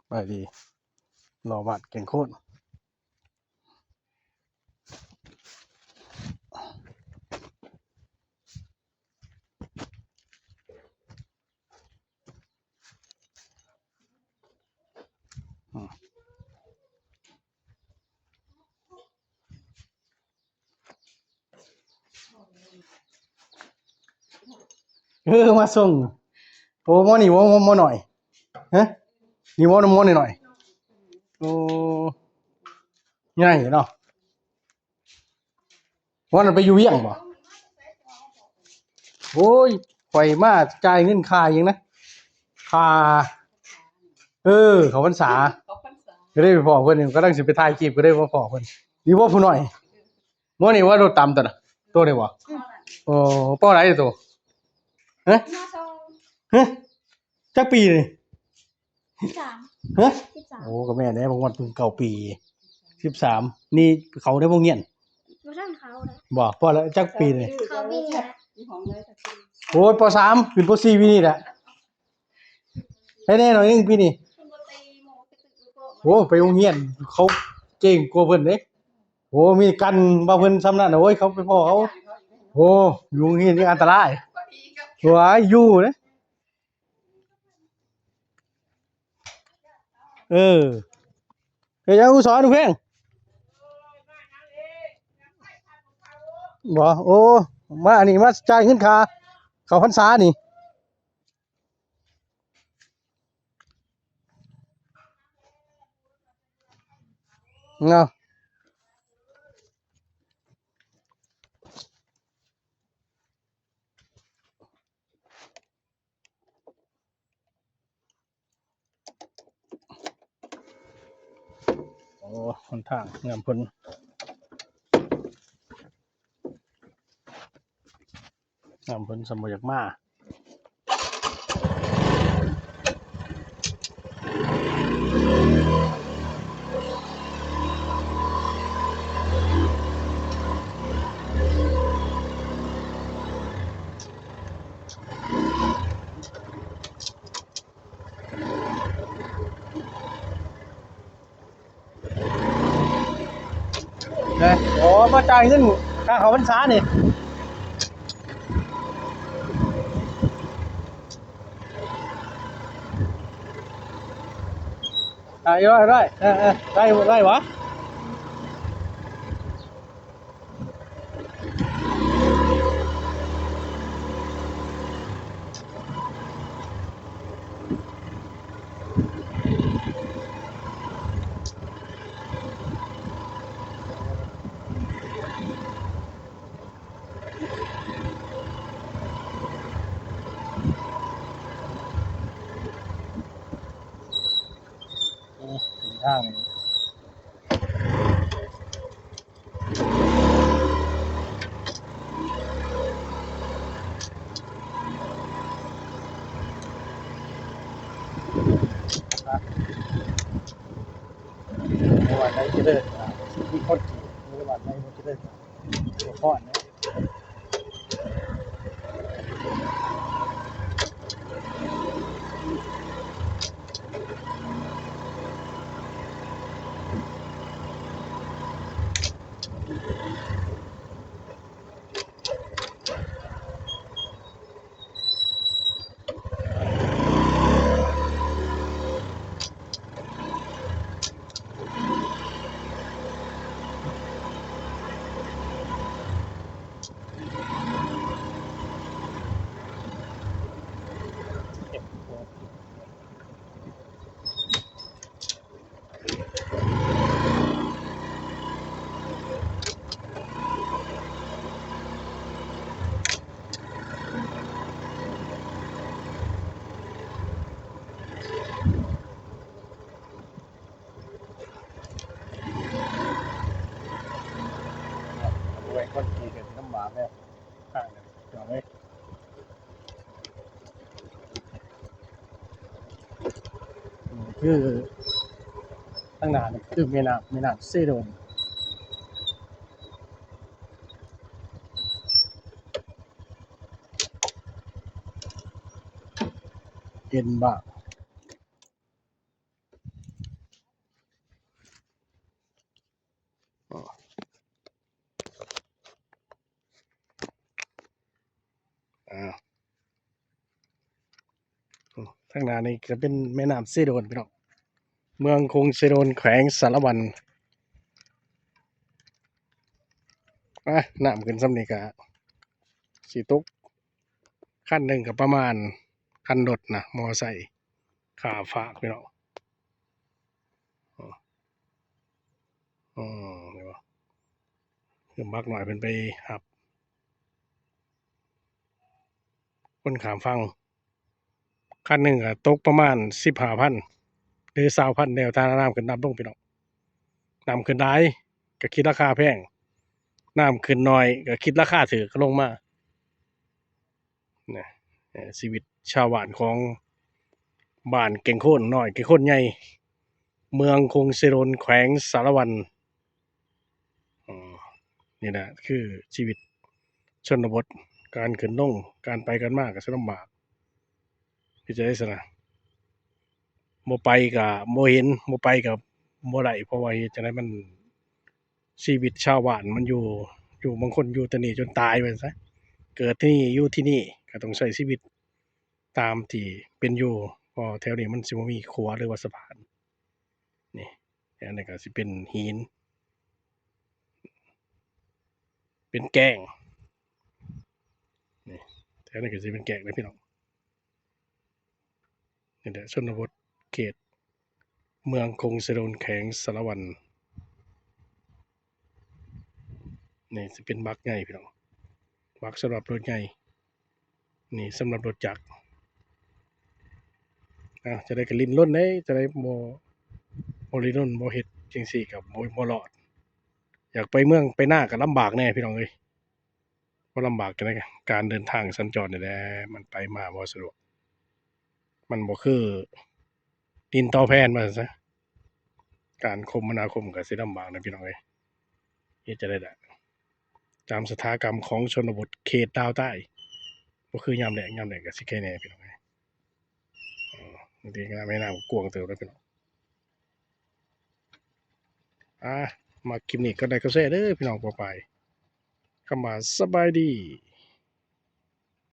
ໄປດີ ລໍບາດແກ່ງໂຄດ. ເອີ ມາສົ່ງ. ໂອ້ ໝໍນີ້ບໍ່ ໝໍ ໝໍນ້ອຍ ຮະ? ນີ້ບໍ່ ໝໍນ້ອຍໆ. ໂອ້ ໃຫຍ່ເນາະ. ວ່ານັ້ນໄປຢູ່ວຽງບໍ່? ໂອ້ຍ ຂ້ອຍມາຈ່າຍເງິນຄ່າຫຍັງນະ ຄ່າ ເອີ ເຂົ້າພັນສາ ເຂົ້າພັນສາ ກໍໄດ້ໄປພໍ້ເພິ່ນ ກຳລັງຊິໄປຖ່າຍຄລິບ ກໍໄດ້ມາພໍ້ເພິ່ນ. ນີ້ບໍ່ຜູ້ນ້ອຍ ໝໍນີ້ວ່າໂຕຕ່ຳຕົວນະ ໂຕນີ້ບໍ່? ໂອ້ ປໍໃດໂຕ? ຮະ? ຮະ? ຈັກປີນີ້? ສິບສາມ ຮະ? ສິບສາມ ໂອ້ ກໍແມ່ນແຫຼະ ບາງວັນເພິ່ງເກົ້າປີ ສິບສາມ ນີ້ເຂົາໄດ້ໂຮງຮຽນ? ບໍ່ທັນເຂົ້າເດ້. ບໍ່? ພໍແລ້ວ ຈັກປີນີ້? ເຂົ້າປີນີ້ແຫຼະ. ໂອ້ຍ ປໍສາມ ຂຶ້ນປໍສີ່ປີນີ້ແຫຼະ. ໄດ້ແນ່ໜ້ອຍໜຶ່ງປີນີ້. ໂອ້ ໄປໂຮງຮຽນ ເຂົາເກັ່ງກວ່າເພິ່ນເດ້. ໂອ້ ມີກັນວ່າເພິ່ນຊ່ຳນັ້ນ ໂອ້ຍ ເຂົາໄປພໍ້ເຂົາ. ໂອ້ ຢູ່ໂຮງຮຽນນີ້ອັນຕະລາຍ. ໂອ້ຍ ຢູ່ເດ້. ເອີ ເຮັດຫຍັງ ອຸສອນ ເພັງ? ບໍ່? ໂອ້ ມາອັນນີ້ ມາຈ່າຍເງິນຄ່າເຂົ້າພັນສານີ້ເນາະ. ໂອ້ ຫົນທາງຍາມເພິ່ນ ຍາມເພິ່ນສ່ຳບໍ່ຢາກມາ. ເດ້ ໂອ້ ມາຈ່າຍເງິນຄ່າເຂົ້າພັນສານີ້. ອ່າ ອີກຮ້ອຍ ອີກຮ້ອຍ ເອີ ເອີ ໄດ້ ໄດ້ຫວາ? ໂອ້ ເປັນທາງນີ້ ໃນວັດໃດຈະເລີນ ມີຄົນຈີນ ໃນວັດໃດບໍ່ຈະເລີນ ບໍ່ຟ້ອນເດ້. ໂອ້ຍ ຄົນຂີ່ກໍຊິລຳບາກແລ້ວ ທາງນັ້ນ ພີ່ນ້ອງເອີຍ. ຄືທາງໜ້ານີ້ຄືແມ່ນ້ຳ ແມ່ນ້ຳເຊໂດນ. ເປັນບ້າງ. ອາ ໂອ້ ທາງໜ້ານີ້ຈະເປັນແມ່ນ້ຳເຊໂດນ ພີ່ນ້ອງ, ເມືອງຄົງເຊໂດນ ແຂວງສາລະວັນ. ອາ ນ້ຳຂຶ້ນສ່ຳນີ້ກະຊິຕົກ ຄັນໜຶ່ງກະປະມານ ຄັນລົດນະ ມໍໄຊ ຂ້າມຟາກ ພີ່ນ້ອງ. ອືມ ເຫັນບໍ່ ຄືບັກນ້ອຍເພິ່ນໄປຮັບຄົນຂ້າມຝັ່ງ ຄັນໜຶ່ງກະຕົກປະມານສິບຫ້າພັນ ຫຼື ຊາວພັນ ແລ້ວແຕ່ນ້ຳຂຶ້ນນ້ຳລົງ ພີ່ນ້ອງ. ນ້ຳຂຶ້ນຫຼາຍກະຄິດລາຄາແພງ, ນ້ຳຂຶ້ນໜ້ອຍກະຄິດລາຄາຖືກລົງມາ. ນະ ເອີ ຊີວິດຊາວບ້ານຂອງບ້ານແກ່ງໂຄນນ້ອຍ ແກ່ງໂຄນໃຫຍ່ ເມືອງຄົງເຊໂດນ ແຂວງສາລະວັນ. ອືມ ນີ້ແຫຼະຄືຊີວິດຊົນນະບົດ, ການຂຶ້ນລົງ ການໄປການມາກໍຊິລຳບາກ. ເຮັດຈັ່ງໃດຊັ້ນນະ? ບໍ່ໄປກໍບໍ່ເຫັນ, ບໍ່ໄປກໍບໍ່ໄດ້, ເພາະວ່າເຮັດຈັ່ງໃດມັນ ຊີວິດຊາວບ້ານມັນຢູ່ ຢູ່ ບາງຄົນຢູ່ແຕ່ນີ້ຈົນຕາຍວ່າຊັ້ນຊະ, ເກີດທີ່ນີ້ ຢູ່ທີ່ນີ້ ກໍຕ້ອງໃຊ້ຊີວິດຕາມທີ່ເປັນຢູ່, ເພາະແຖວນີ້ມັນຊິບໍ່ມີຂົວ ຫຼືວ່າສະພານ. ນີ້ ແຖວນີ້ກໍຊິເປັນຫີນ ເປັນແກ້ງ, ນີ້ ແຖວນີ້ກໍຊິເປັນແກ້ງເດ້ພີ່ນ້ອງ. ນີ້ແຫຼະ ຊົນນະບົດເຂດເມືອງຄົງເຊໂດນ ແຂວງສາລະວັນ. ນີ້ຊິເປັນບັກໃຫຍ່ພີ່ນ້ອງ, ບັກສຳລັບລົດໃຫຍ່, ນີ້ສຳລັບລົດຈັກ. ອາ ຈະໄດ້ກໍຫຼິ້ນລົນເດ້, ຈະໄດ້ບໍ່ ບໍ່ຫຼິ້ນລົນ ບໍ່ເຮັດຈັ່ງຊີ້ກໍບໍ່ ບໍ່ລອດ. ຢາກໄປເມືອງໄປນາກໍລຳບາກແດ່ພີ່ນ້ອງເອີຍ. ບໍ່ລຳບາກຈັ່ງໃດ ການເດີນທາງສັນຈອນນີ້ແຫຼະ ມັນໄປມາບໍ່ສະດວກ, ມັນບໍ່ຄືດິນຕໍ່ແຜ່ນວ່າຊັ້ນຊະ. ການຄົມມະນາຄົມກໍຊິລຳບາກນະພີ່ນ້ອງເອີຍ. ເຮັດຈັ່ງໃດລະ ຕາມຊະຕາກຳຂອງຊົນນະບົດເຂດລາວໃຕ້, ບໍ່ຄືຍາມແລ້ງ, ຍາມແລ້ງກໍຊິໄຄແດ່ພີ່ນ້ອງເອີຍ. ເອີ ນີ້ກໍແມ່ນ້ຳກວ້າງເຕີບແລ້ວພີ່ນ້ອງ. ອາ ມັກຄລິບນີ້ກໍໄດ້ກໍແຊເດີພີ່ນ້ອງປ້ອງປາຍ. ຄຳວ່າສະບາຍດີ.